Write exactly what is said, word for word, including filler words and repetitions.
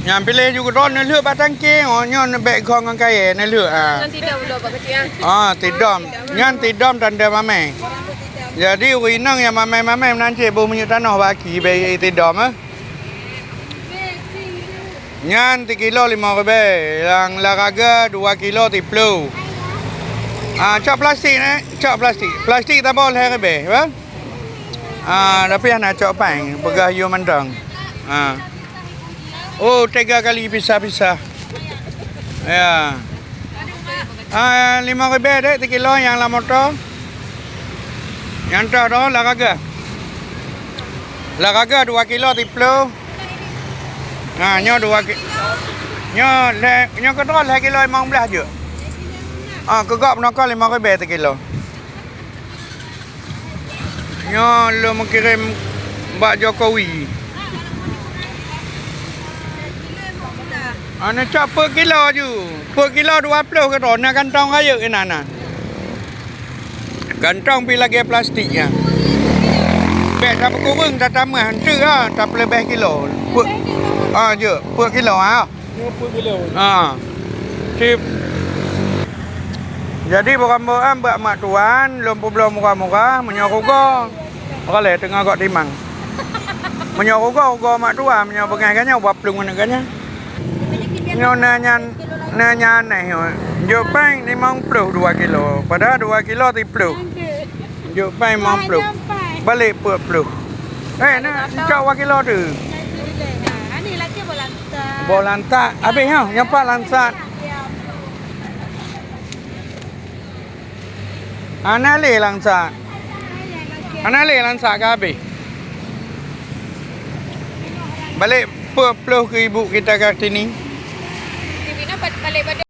Nyang piléh ju keudroe neulheuek bak tangke, oh, nyoe neubèk gong ngon kayèe neulheuek, ah. Nyan tidom udah bak keuciang. Ah, tidom. Nyan tidom tanda mamèe. Jadi, ureueng inong nyang mamèe-mamèe meunan cit boh minyeuk tanoh bak aki bèk tidom, eh. Nyan sikilo limong ribèe, nyang laraga dua kilo siplôh. Ah, cok plastik, eh, cok plastik. Plastik taboh lhèe ribèe, bah? Ah, tapi hana cok paeng, peugah yue mantong. Ah. Oh, tiga kali pisah-pisah. Ya. Ah, limong ribèe dek sikilo nyang lam moto. Nyang toh tu laraga. Laraga dua kilo siplôh. Ha, nyoe dua ki-, nyoe lhèe, nyoe keudroe lhèe kilo limong blah jeuet. Ah, keu gob noko limong ribèe sikilo. Nyoe lôn meukirém bak Jokowi. Hana cok peuet kilo ju. Peuet kilo dua ploh keudroe, na kantong rayeuk inan na. Kantong pih lagèe plastik nyan. Bèk tapeukureueng tatamah, enteuk ha, tapeuleubèh kilo. Peuet, ah, jeuet, peuet kilo ha. Nyoe peuet kilo. Ha. Sip. Jadi, bukan-bukan bak mak tuan, lôn peubloe murah-murah, meunyoe rugoe. Ralée teungoh gok timang. Meunyoe rugoe, rugoe mak tuan, meunyoe beungéh ganyang, dua ploh ngon ganyang. Nyoe na nyan, na nyan aneh nyoe. Jok paeng limong ploh dua kilo, padahal dua kilo siplôh. Jok paeng limong ploh. Balek peuet ploh. Eh, na cok dua kilo tu. Boh lantak. Habéh nyoe, nyoe pat langsat. Hana lé langsat. Hana lé langsat ka habéh. Balek peuet ploh keu ibu kita Kartini.